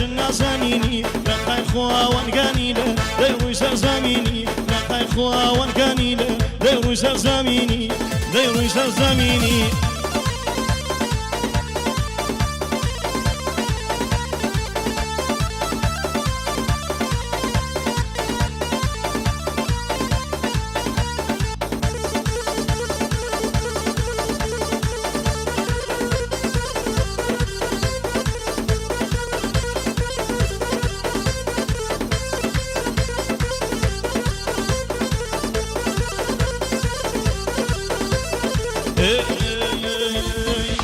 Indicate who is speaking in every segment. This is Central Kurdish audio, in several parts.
Speaker 1: ژن نازانینی لە قای خواوەنگانی لە دەی ڕووی سەر زەمینی لە قای خواوەنگانی لە دەی ڕووی سەر زەمینی دەی ڕووی سەر زەمینی.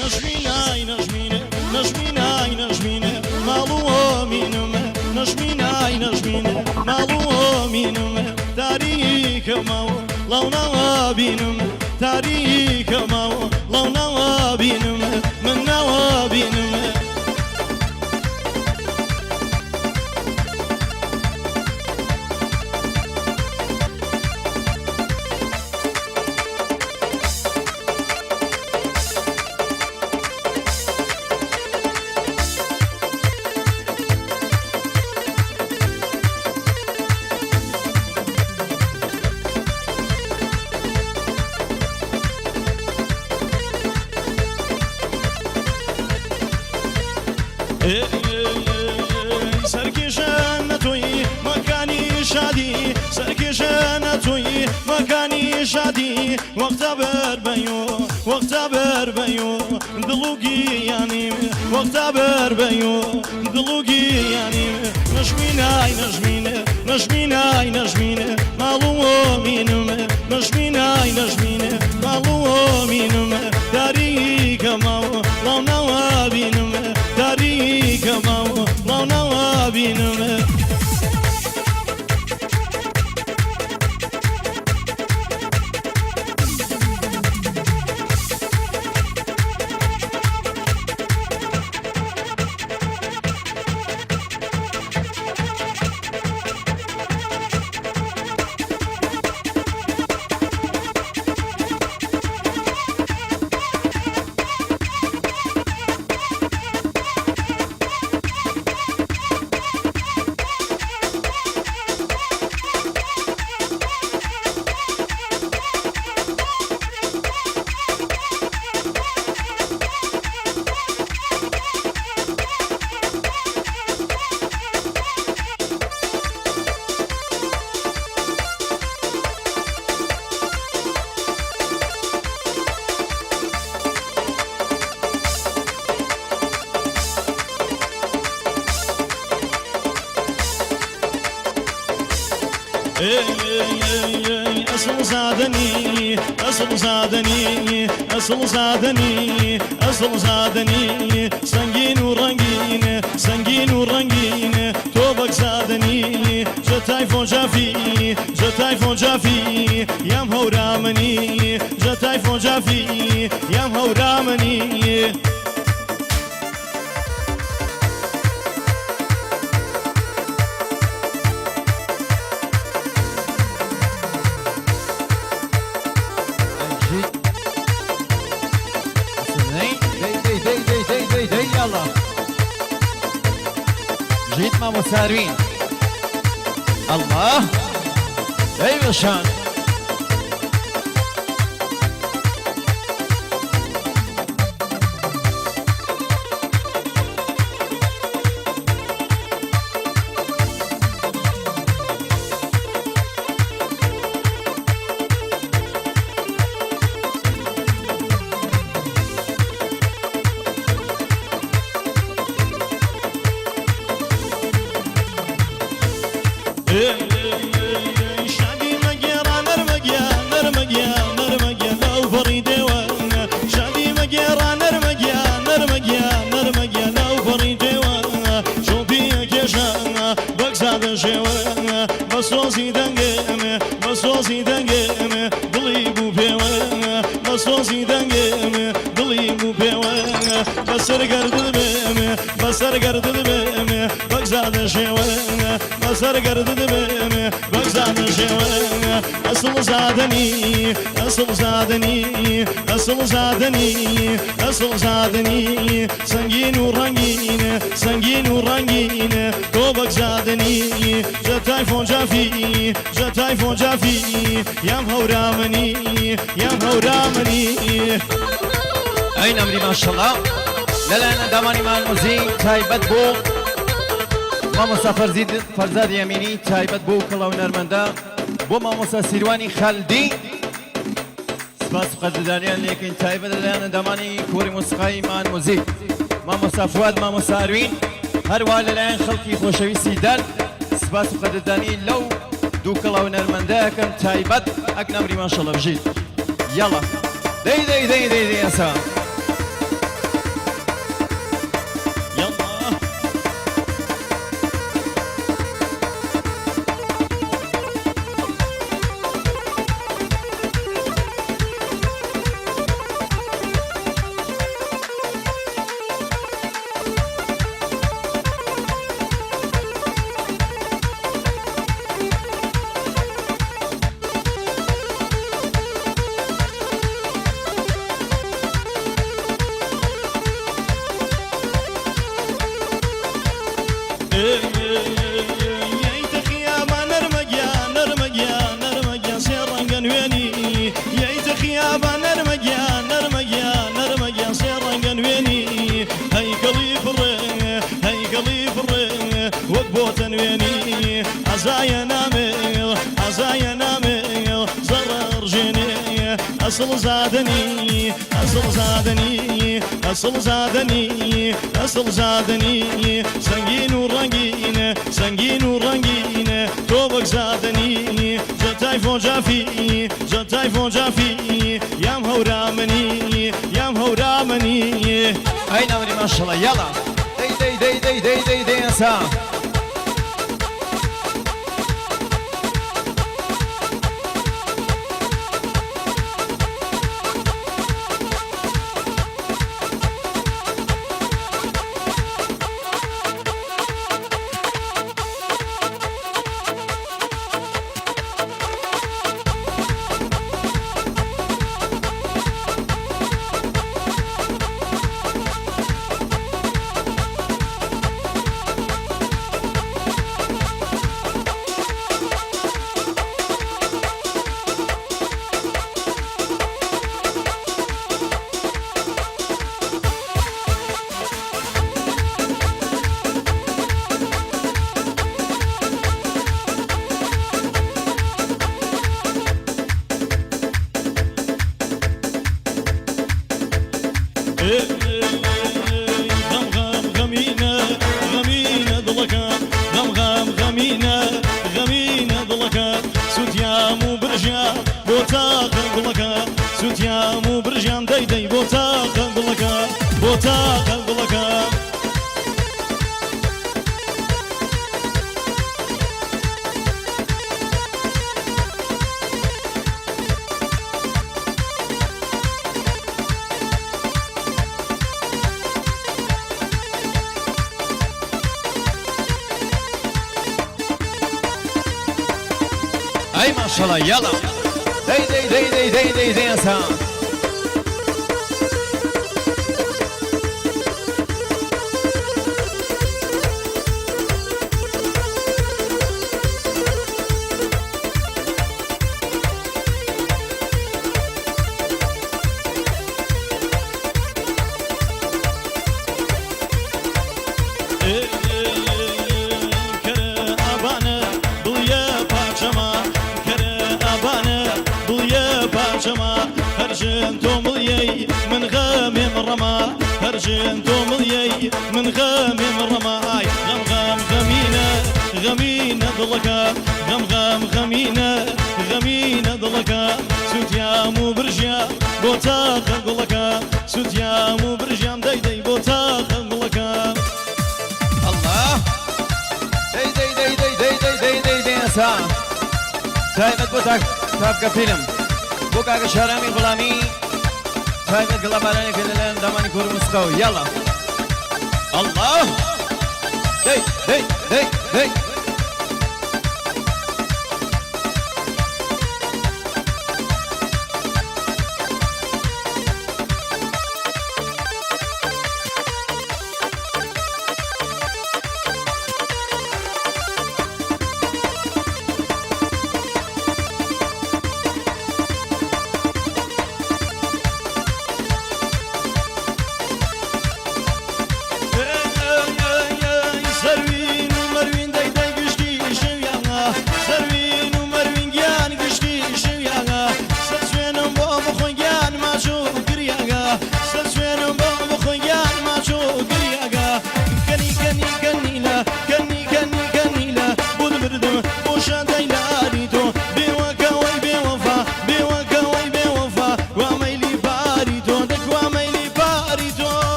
Speaker 1: نەژمینای نەژمینێ نەژمینای نەژمینێ ماڵ و ئۆمینمە نەژمینای نەژمینێ ماڵ و ئۆمینمە تاریکەمەوە ڵاو ناوە بینم تاریکەمەوە ڵاو ناوە بینم من ناوە بینم. سەرکێشە نەتۆی مەکانی شادی، سەرکێشە نەتۆی مەکانی شادی، وەختە بەر بەیۆ وەختە بەر بەیۆ دڵوگی یانیم، وەختە بەر بەیۆ دڵوگی یانیم. نەژمینای نەژمینێ نەژمینای نەژمینێ ماڵ و ئۆمینم، نەژمینای نەژمینێ ماڵ و ئۆمینم، تاریکەمەوە ڵاو ناوە بینم، تاریکەمەوە ڵاو ناوە بینم. ئەسڵ زادەنی ئەسڵ زادەنی ئەسڵ زادەنی ئەسڵ زادەنی، سەنگین و ڕەنگین سەنگین و ڕەنگین، تۆ بەک زادەنی جەتای فۆجافی جەتای فۆجافی یام هەورامنی، جەتای فۆجافی یام هەورامنی.
Speaker 2: دەی دەی دەی دەی دەی یاڵا ژیت مامۆساروین الله دەی بەشان.
Speaker 1: شادی مەگێڕا نەرمەگیا نەرمەگیا نەرمەگیا لەو پەڕی دێوە، شادی مەگێڕا نەرمەگیا نەرمەگیا نەرمەگیا لەو پەڕی دێوە، چۆپیە کێشە بەگزادە شێوە، بە سۆزی دەنگێمێ بە سۆزی دەنگێمێ دڵی بوو پێوە، بە سۆزی دەنگێمێ دڵی بوو پێوە، بەسەر گەردن بێمێ بەسەر گەردن بێمێ بەگزادە شێوە، بەسەر گەردن بێمێ بەگزادە شێوە. ئەسڵ زادەنی ئەسڵ زادەنی ئەسڵ زادەنی ئەسڵ زادەنی، سەنگین و ڕەنگین سەنگین و ڕەنگین. یام هەورامنی یام هەورامنی.
Speaker 2: ئەی نەمری ماشەڵا لەلایەن ئەندامانی مان موزیک تایبەت بۆ مامۆستا فەرزید فەرزادی ئەمینی تایبەت بۆ کەڵە هونەرمەندە بۆ مامۆستا سیروانی خالدی سپاس و قەدردانیان لێکەین تایبەت لەلایەن ئەندامانی کۆری مۆسیقای مان موزیک مامۆستا فواد مامۆستا ئەروین هەروە لەلایەن خەڵکی خۆشەویستی دەر سپاس و قەدردانی لەو دوو کەڵە هونەرمەندە ئەکەم تایبەت ئەک نەمری ماشەڵە بژیت یاڵا دەی دەی دەی دەی دەی ئەسا.
Speaker 1: یاڵا. یەیتە خیابان نەرمە گیان نەرمە گیان نەرمە گیان سێ ڕەنگە نوێنی یەیتە خیابان نەرمە گیان نەرمە گیان نەرمە گیان سێ ڕەنگە نوێنی هەیکەڵی پڕێ هەیکەڵی پڕێ وەک بۆتە نوێنی ئازایە نامێ ئازایە نامێ زەڕەڕژێنێ ئەسڵ زادەنی ئەسڵ زادەنی ئەسڵ زادەنی ئەسڵ زادەنی سەنگین و ڕەنگین سەنگین و ڕەنگین تۆ وەک زادەنی جەتای فۆجافی جەتای فۆجافی یام هەورامنی یام هەورامنی.
Speaker 2: ئەی نەمری ماشەڵا یاڵا دەی دەی دەی دەی دەی دەی دەی ئەسا.
Speaker 1: غەم غەم غەمینە غەمینە دڵەکەم غەم غەم غەمینە غەمینە دڵەکەم سووتیام و برژیام بۆ تاقە گوڵەکەم سووتیام و برژیام دەی دەی بۆ تاقە گوڵەکەم بۆ تاقە گوڵەکەم.
Speaker 2: ئەی ماشەڵا یاڵا دەی دەی دەی دەی دەی دەی دەی ئەسا.
Speaker 1: کەرە ئابانە دڵیە پاچەما کەرە ئابانە دڵیە پاچەما هەرژێن تۆ مڵیەی من غەمێم ڕەما هەرژێن تۆ مڵیەی من غەمێم ڕەما ئای غەم غەم غەمینە غەمینە دڵەکە غەم غەم غەمینە غەمینە دڵەکە سووتیام و برژیا بۆ تاقە گوڵەکە سووتیام و برژیام دەی دەی بۆ تاقە گوڵەکە.
Speaker 2: ئەڵا دەی دەی دەی دەی دەی دەی دەی دەی دەی ئەسا تایبەت بۆ تاک تاپکە فیلم بۆ کاکە شارامی غوڵامی تایبەت گڵەبارانێکە لەلایەن دامانی کۆر موسقەوە یاڵا ئەڵا دەی دەی دەی دەی.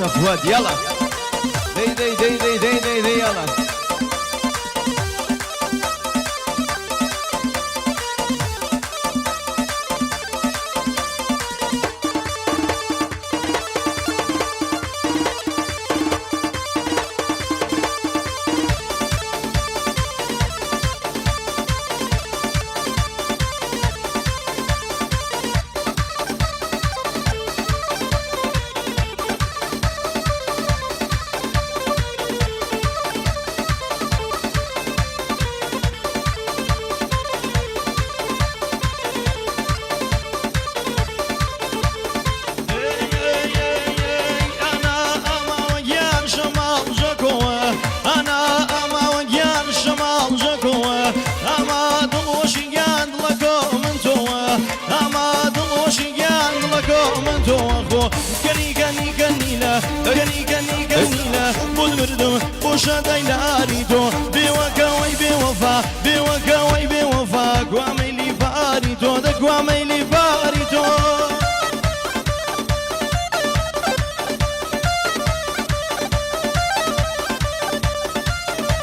Speaker 2: مامۆستا فواد یاڵا دەی دەی دەی دەی دەی دەی دەی یاڵا.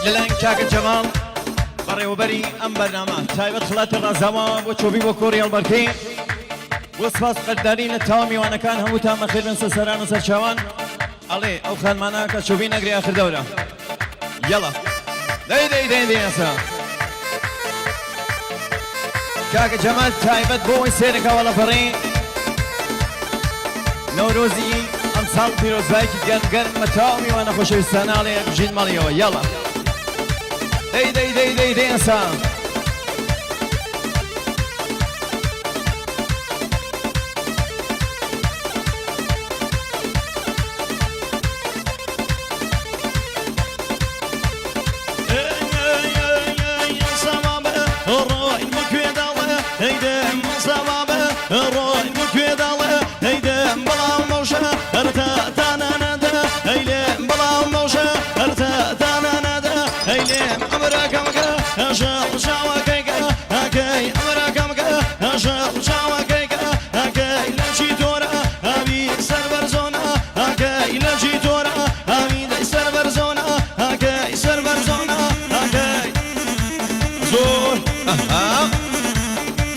Speaker 2: لەلایەن کاکە جەماڵ بەڕێوەبەری ئەم بەرنامە تایبەت خڵاتی ڕازاوە بۆ چۆبی بۆ کۆڕی هەڵبەرکەی بۆ سپاس قەدردانی لە تەواو میوانەکان هەمووتان بەخێر بن سەرسەران و سەرچاوان ئەڵێ ئەو خانمانە کە چۆبی نەگرێ ئاخر دەورە یەڵا دەی دەی دەی دەی ئەسا کاکە جەمال تایبەت بۆ ئەوەی سێرەکەوە لە پەڕی نەورۆزی ئەمساڵ پیرۆزبایەکی گەرم گەرم بە تەواو میوانە خۆشەویستانە ئەڵێ بژین ماڵیەوە یاڵا دەی دەی دەی دەی دەی ئەسا.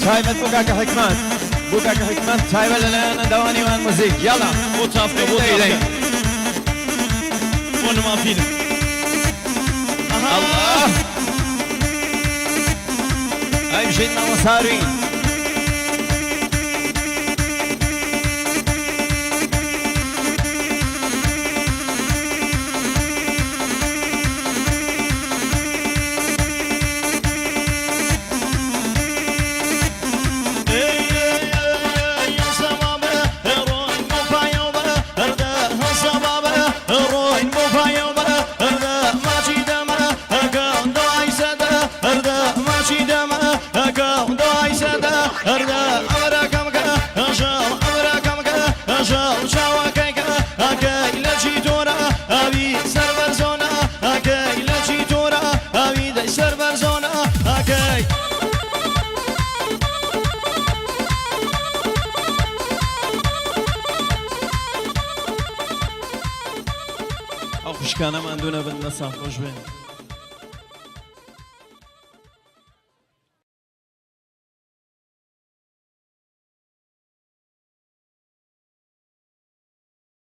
Speaker 2: تایبەت بۆ کاکە حیکمەت بۆ کاکە حیکمەت تایبەت لەلایەن ئەندامانی وان موزیک یاڵا
Speaker 1: بۆ تافکە بۆ تافکە بۆ نما فیلم
Speaker 2: ئەڵڵا ئەی بژیت مامۆستا هەروین. ئەو خوشکانە ماندوو نەبن دەستان خۆش بێ.